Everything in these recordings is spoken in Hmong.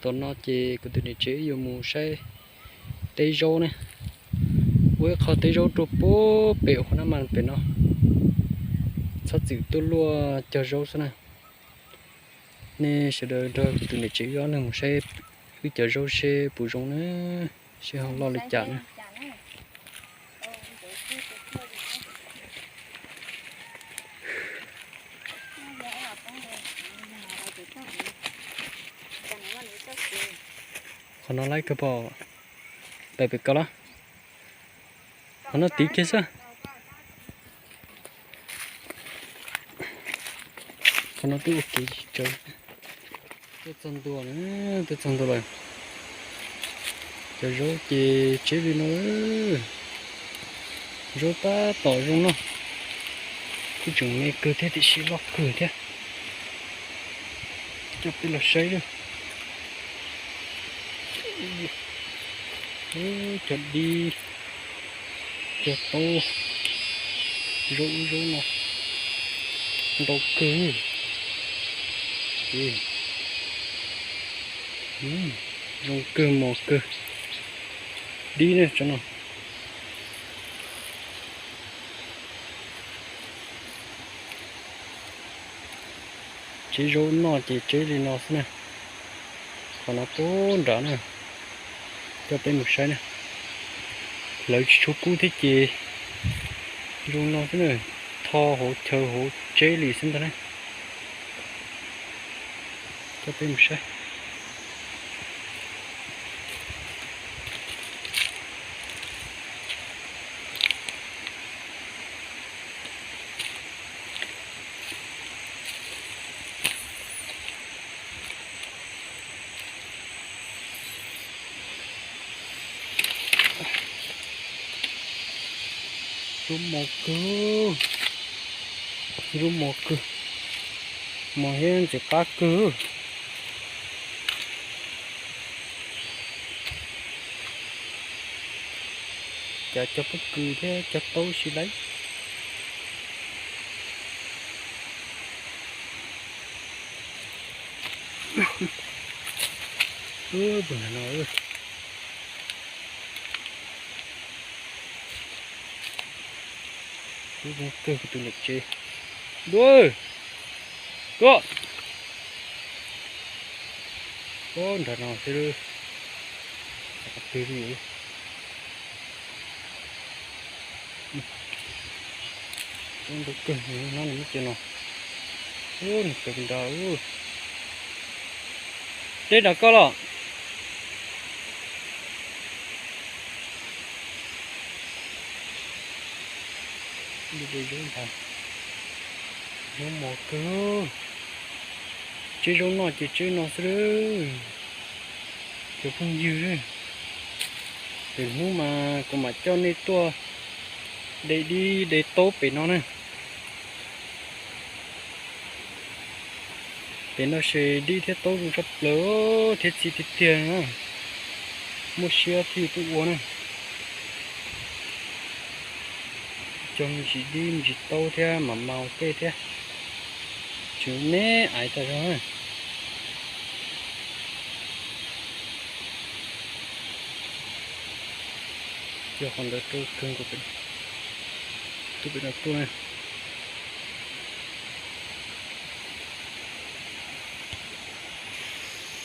Tom no ces kuv tus niam tsev yuav mus saib teb zaub ne. Ua ib qho teb zaub rau puag pem qhov nab mas pem no. Txhob txwm tuaj luaj cog zaub xwb na. Nej sawv daws nrog kuv tus niam tsev wb ob leeg mus saib wb cov zaub seb puas zoo na, seb ho loj li cas na. Qhov no laib kawg pom, pem pem ko los. Qhov no tiv kiag xwb. Qhov no twb ua kev tsis tsawg. Tuaj txog ntua, tuaj txog ntua lawm. Cov zaub ces tseb li no. Zaub tab tom zoo no. Kuj tseem me kawg thiab tiam sis loj kawg thiab. Coj peb los saib lawm. Cov dib, cov taub, zaub ub zaub no ntau kawg. Zoo kawg mos kawg. Dib ne tso no. Tseb zaub noj ces tseb li no xwb na. Qhov no puag nrad na. Coj peb mus saib na. Lawv tsis tshua kub thiab ces zoo no xwb na. Tho hauv chaw hauv tseb li xwb ntag na. Coj peb mus saib. Zaub mos kawg, zaub mos kawg, mos thiab ntxim qab kawg. Cas cog pob kws thiab cog taub si laiv. Ub, tus niam tsev, dua, tuaj. Ub, nrad no xwb, qhov twg li. Ub, ntau kawg, nyob mus cia no. Ub, nws pem nrad. Teb nrad koj los. Zaub ntag, zaub mos kawg. Tseb zaub noj ces tseb no xwb. Cov phooj ywg, lwm hnub mas kuv mam coj nej tuaj de dib de taub pem no na. Pem no ces dib thiab taub zoo tshaj plaws thiab txi tiag tiag na. Muaj siab thiaj tuaj ua na. Cog me ntsis dib me ntsis taub thiab mam mau tej thiab. Tseem me aiv tas zog na. Cog qhov ntawd rau kawg nkaus, tuaj pem no tuaj na.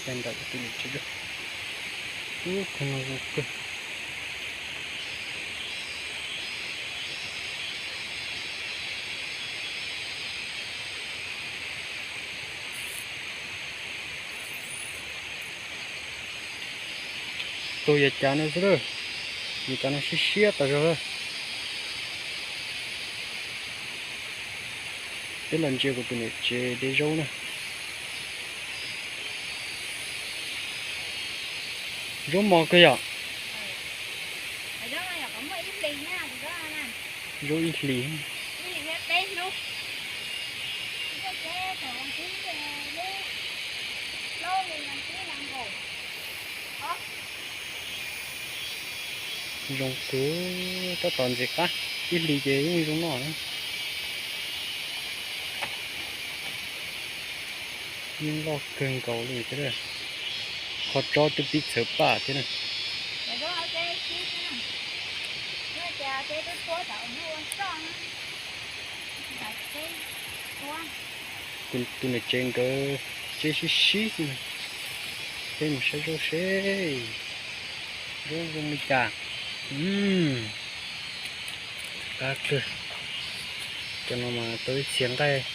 Cag nram tus niam tsev, ub, kawg no zoo kawg. Tus yam cas no xwb, yam cas no siab siab tas zog. Peb los ntsia kuv tus niam tsev de zaub na. Zaub mos kawg yom. Zaub ib hlis. Zoo kawg, tab tom ntxim qab, ib hlis ces yeej zoo noj na. Yeej loj kawg nkaus li thiab. Tso tsob twb pib txhawv paj thiab na. Tus niam tsev nkawd tseb sib sib xwb. Peb mus saib zaub seb zaub zoo li cas. Qab kawg. Cov no mas tau ib txhia nqaij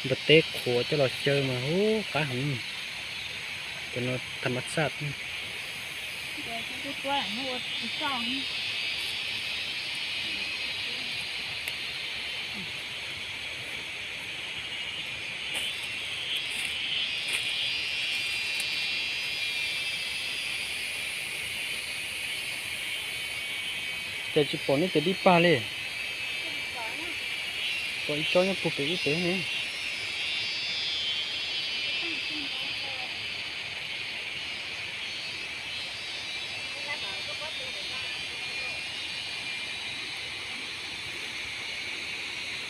npua teb qhuav coj los xyaw mas ub qab heev. Cov no tham mas xaj. Ces tsis pom neb cov dib pag li. Pom ib tsob nyob puag pem ub pem ne.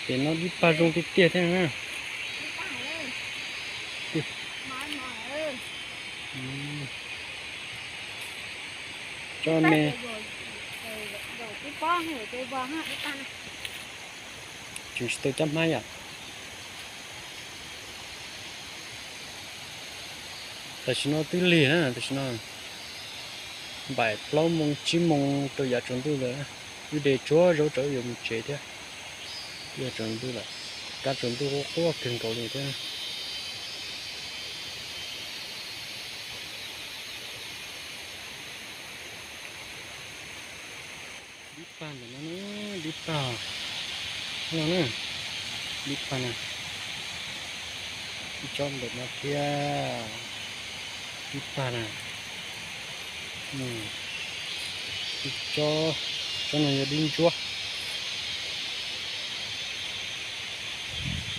Pem no dib pag zoo tiag tiag thiab na. Tsob me. Tseem tsis tau cab hmab yom. Tam sim no twb lig na, tam sim no npaum plaub moo tsib moo rau yav tsaus ntuj lawm. Wb de tsuag zaub tso wb yuav mus tsev thiab. Twb yuav tsaus ntuj lawm, kab tsaus ntuj quaj quaj kawg nkaus li thiab. Dib pag ntawm no na, dib pag no na, dib pag na. Ib tsob ntawm no thiab, dib pag na. Ib tsob, tsob no yog dib ntsuab.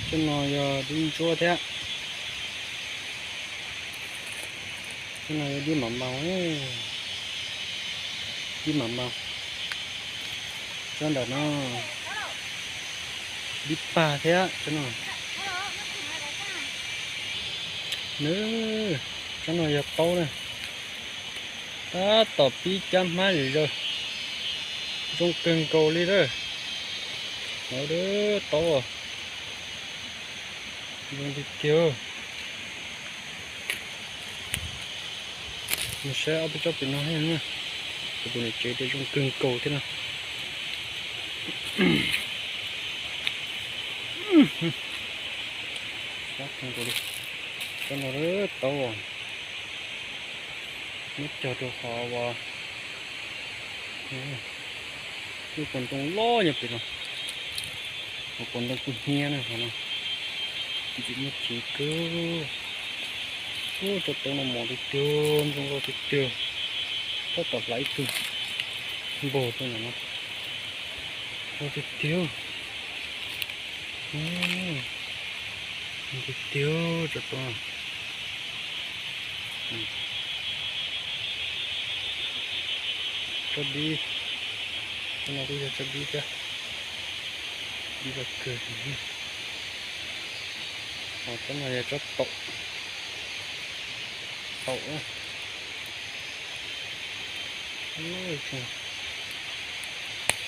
Tsob no yog dib ntsuab thiab. Tsob no yog dib mam maus, dib mam maus. Tsob ntawm no dib pag thiab tsob no. Nws, tsob no yog taub na. Tab tom pib cab hmab zom zaws, zoo kawg nkaus li lawm. Taub, zoo tiag tiag. Mus saib ob peb tsob pem no thiab na. Kuv tus niam tsev tias zoo kawg nkaus thiab no. Sab kawg nkaus li. Tsob no taub, muab cog rau qhov uas, ib qho ntoo loj nyob pem no, qhov ntoo kub hnyiab na qhov no. Ntxim muaj cev kawg. Ub, tsob taub no mos tiag tiag, ntxoov loj tiag tiag. Tab tom hlav ib tug npog rau ntawm no. Zoo tiag tiag. Tiag tiag tsob taub. Tsob dib, tsob no kuj yog tsob dib thiab. Dib loj kawg. Ho tsob no yog tsob taum, taum.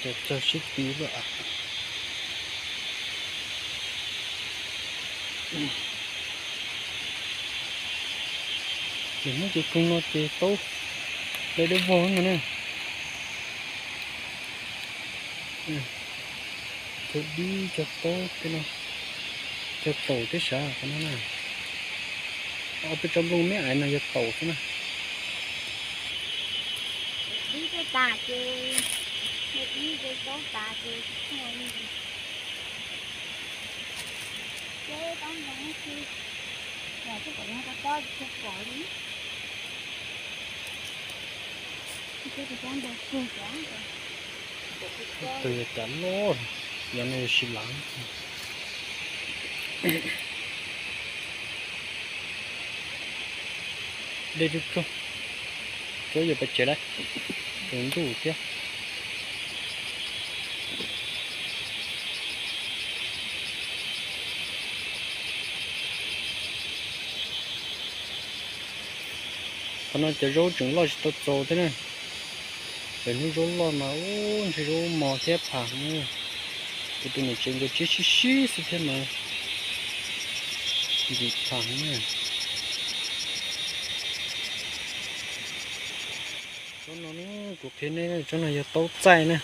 Cov txog sib tiv lawm. Nws muab ces koog no ces taub dai dawb vog no na. Cog dib cog taub tej no, cog taum thiab sav qhov no na. Ob peb tsob nplooj me aiv no yog taum xwb na. Dib tej tas ces, dib tej taub tas ces tsis tshua li. Ces taub ntoo xwb, yog twb pom yog tob tob tsis tshua pom li. Tus yog cas loj, yog no yog sis lav. Dej tsuag tsuag, tsuav yuav pais tsev lawm, tsaus ntuj thiab. Qhov no cov zaub tseem loj tsis tau txaus thiab na. Lawv hnub zaub loj mas ub ntshe zaub mos thiab pham heev na. Kuv tus niam tsev nkawd tseb sib sib xwb thiab mas ntxim pham heev na. Tsob no kuv qhia nej, tsob no yog taub txaij na.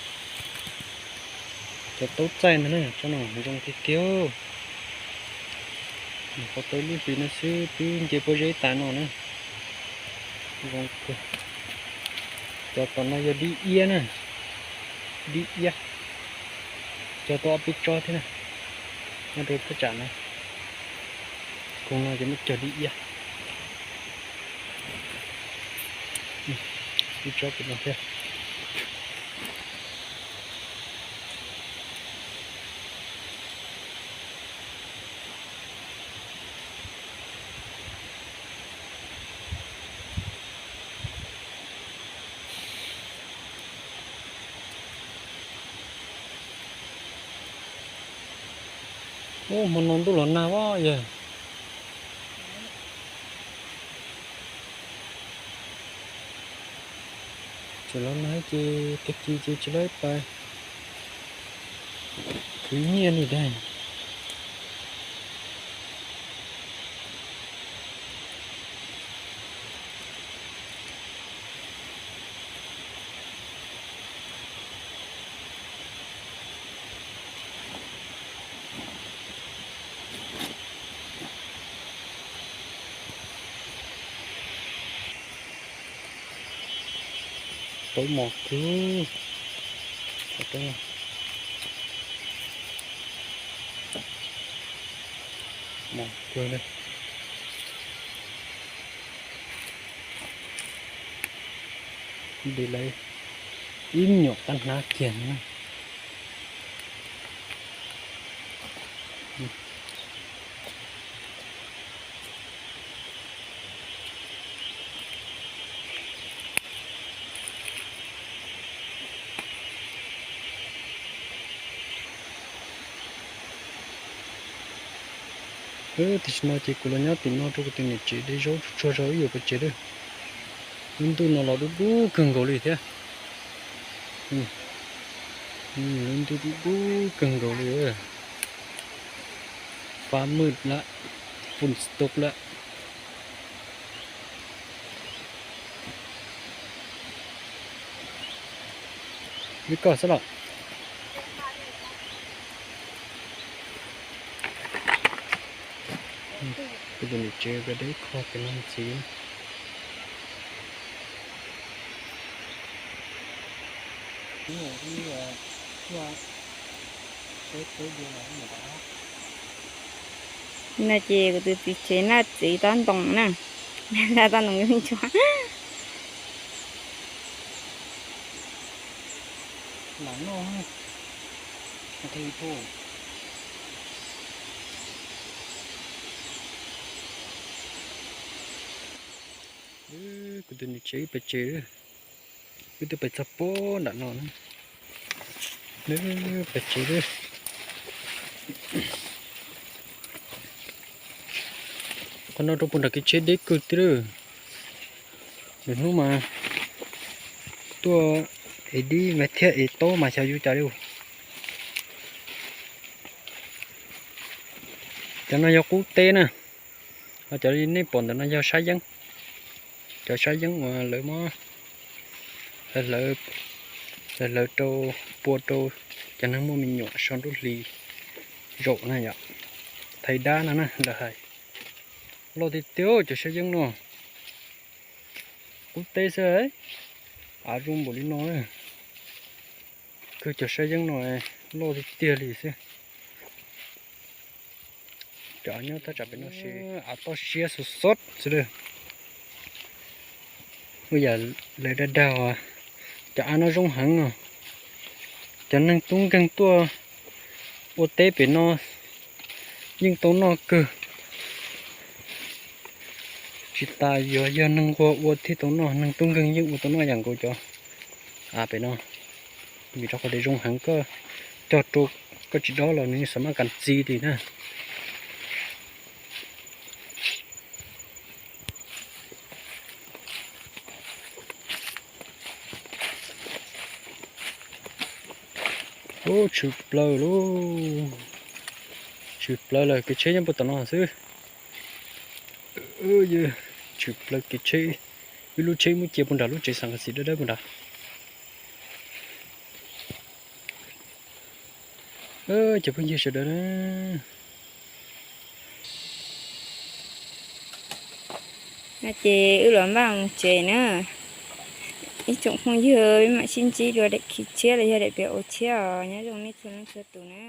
Cov taub txaij ntag na, tsob no zoo tiag tiag. Nyuam qhuav tau ib lub hlis no xwb twb nce pob zeb tas no na. Zoo kawg. Cov tom no yog dib iab na, dib iab. Cog tau ob peb tsob thiab na, nyob rau thaj tsam no. Koog no ces muab cog dib iab. Ib tsob pem no thiab. Ub, hmo no ntuj los nag os yawg. Tseem los nag ces tag kis ces tsis lawv pas khwv nyiaj li dag. Taub mos kawg. Mos kawg li. Nti lawv ib me nyuam qab hnab kiag na. Tam sim no ces kuv los nyob tim no rau kuv tus niam tsev de zaub tsuag tsuag zog wb yuav pais tsev lawm. Lub ntuj no los dub dub kawg nkaus li thiab. Lub ntuj dub dub kawg nkaus li. Fab mwj lawm, phun stok lawm. Li koj xwb los. Kuv tus niam tsev nkawd de ib qho pem no ntxiv. No ces kuv tus txiv tsev noj txiv tob ntoo na, noj tob ntoo ntsuab. Kuv tus niam tsev wb pais tsev, wb twb pais txog puag nram no na. Wb pais tsev lawm. Qhov no rau puag nram kev tsheb deb kawg tiag lawm. Lwm hnub mas tuaj ev dib mas thiab ev taub mas xyov yuav cas li. Cov no yog qub teb na. Ho cov nej pom ntawm no yog sab yeeb. Cov sab yeeb uas lawv muab hlawv, hlawv rau, pua rau cov neeg muaj me nyuam sau ntuj hlis zaum na yom. Thaiv dab no na lawv hais. Loj tiag tiag cov sab yeeb no. Qub teb xwb, av zoo npaum li no. Kawg cov sab yeeb no loj tiag tiag li xwb. Cov av nyob thaj tsam pem no ces av toj siab xus xos xwb lawm. Ua yam lawv dag dag, cov av no zoo heev no. Cov neeg tub nkeeg tuaj ua teb pem no yeej tau noj kawg. Tsis tas yuav yog neeg nquag ua thiaj tau noj, neeg tub nkeeg yeej ua tau noj yam nkaus cov av pem no. Vim rau qhov tias zoo heev, koj cog rau koj tsis dob los nws yeej xav maj kas txi li na. Tshwm plaws lauj, tshwm plaws lawm, kev tsheb nyob puag tom no xwb. Tshwm plaws kev tsheb, wb lub tsheb muab cia puag nram lub tsev xas kas xis dawb dawb puag nrad. Cov phooj ywg sawv daws na, no ces wb los npaj mus tsev na. Ib tsoom phooj ywg, mam sib ntsib dua daim khi tshiab los yog daim piav ua tshiab os, nyob zoo nej txhua leej txhua tus na.